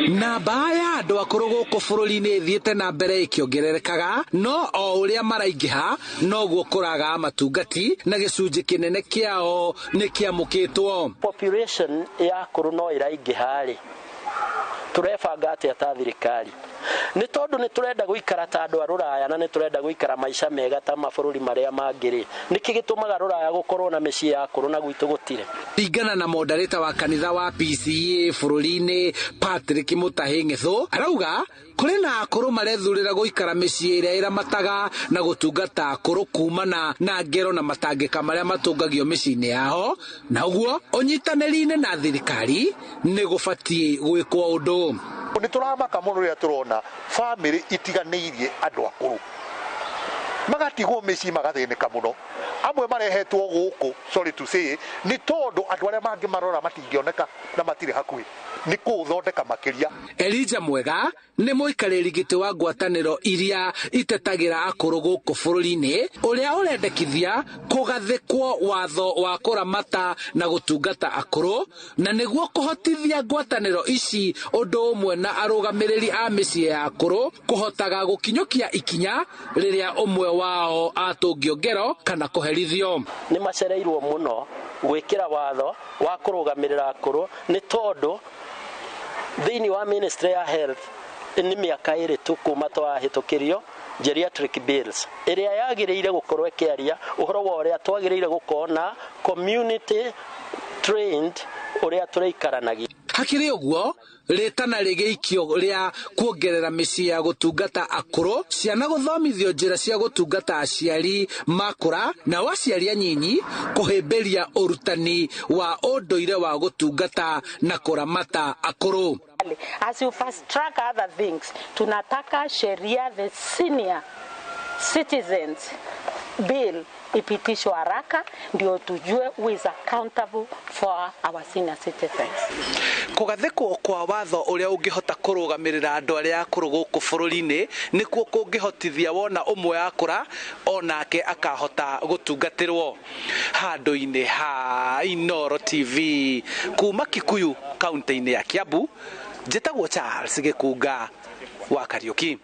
Namba ya andũ akũrũ gũkũ bũrũri-inĩ ĩthiĩte na mbere ĩkĩongererekaga, no o ũrĩa maraingĩha noguo kũraga matungati na gĩcunjĩ kĩnene kĩao nĩ kĩamũkĩtwo. Population ya akũrũ no ĩraingĩha rĩ, tũrebanga atĩa ta thirikari? Nĩ tondũ nĩ tũrenda gũikara ta andũ a rũraya na nĩ tũrenda gũikara maica mega ta mabũrũri marĩa mangĩ rĩ, nĩkĩ gĩtũmaga rũraya gũkorwo na mĩciĩ ya akũrũ na gwitũ gũtirĩ? Ringana na mondarĩta wa kanitha wa PCEA bũrũri-inĩ Patrick Mutahi Ng'ethu, arauga kũrĩ na akũrũ marethurĩra gũikara mĩciĩ ĩrĩa ĩramataga na gũtungata akũrũ kumana na ngero na matangĩka marĩa matũngagio mĩciĩ-inĩ yao, na ũguo ũnyitanĩri-inĩ na thirikari nĩ gũbatiĩ gwĩkwo ũndũ. Nĩ tũramaka mũno rĩrĩa tũrona bamĩrĩ itiganĩirie andũ akũrũ, magatigwo mĩciĩ magathĩnĩka mũno. Amwe marehetwo gũkũ, sorry to say, nĩ tondũ andũ arĩa mangĩ marora matingĩoneka na matirĩ hakuhĩ, nĩ kũũthondeka makĩria. Elijah Mwega nĩ mũikarĩri gĩtĩ wa ngwatanĩro iria itetagĩra akũrũ gũkũ bũrũri-inĩ, ũrĩa ũrendekithia kũgathĩkwo watho wa kũramata na gũtungata akũrũ, na nĩguo kũhotithia ngwatanĩro ici ũndũ ũmwe na arũgamĩrĩri a mĩciĩ ya akũrũ kũhotaga gũkinyũkia ikinya rĩrĩa ũmwe wao atũngio ngero kana kũherithio. Nĩ macereirwo mũno gwĩkĩra watho wa kũrũgamĩrĩra akũrũ, nĩ tondũ thĩinĩ wa ministry ya health nĩ mĩaka ĩrĩ tu kuma twahĩtũkĩrio geriatric bills ĩrĩa yagĩrĩire gũkorwo ĩkĩaria ũhoro wa ũrĩa twagĩrĩire gũkorwo na community trained ũrĩa tũrĩikaranagia. Hakĩrĩ ũguo, rĩtana rĩgĩikio rĩa kuongerera mĩciĩ ya gũtungata akũrũ, ciana gũthomithio njĩra cia gũtungata aciari makũra, nao aciari anyinyi kũhĩmbĩria ũrutani wa ũndũire wa gũtungata na kũramata akũrũ. As you fast track other things, tunataka sheria the Senior Citizens Bill ipitishwe haraka ndio tujue who is accountable for our senior citizens. Kũgathĩkwo kwa watho ũrĩa ũngĩhota kũrũgamĩrĩra andũ arĩa akũrũ gũkũ bũrũri-inĩ nĩkuo kũngĩhotithia wona ũmwe akũra onake akahota gũtungatĩrwo. Handũ-inĩ ha Inooro TV kuma Kikuyu kaunti-inĩ ya Kiambu, njĩtagwo Charles Gĩkunga wa Kariũki.